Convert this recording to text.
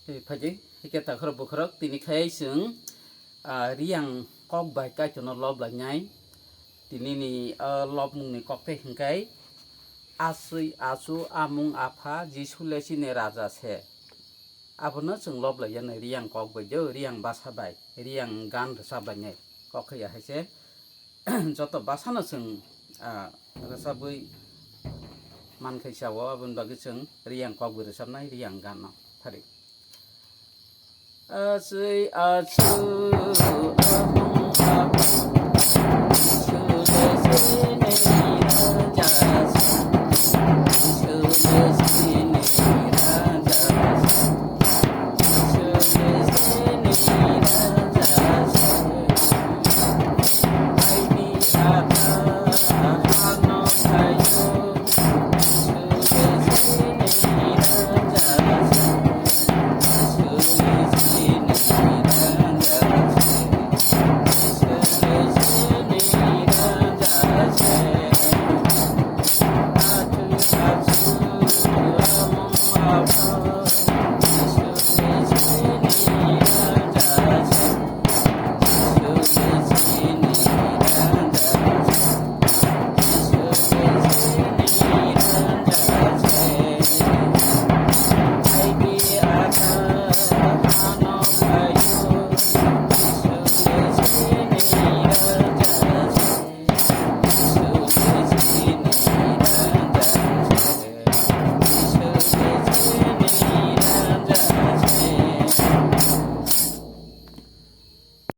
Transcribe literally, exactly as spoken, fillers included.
Tei phaidi, hike takhorok bukhorok, tini khai chwng, ah, Riyang kok bai Kaitorno lob lainai. Tinini, ah, lobmungni kok tei hwnkhe, aswi, achu, amung, apha, Jisu le chini raja se. Abono chwng lob laiya nai Riyang kok bai do, Riyang basa bai, Riyang gan rwchap lainai. Kok khaiya hai se, joto basano chwng, ah, rwchabwi man khai sao, aboni bagwi chwng Riyang kok bai rwchapnai, Riyang gano phari. Aswi achu amung apha, Jisu le chini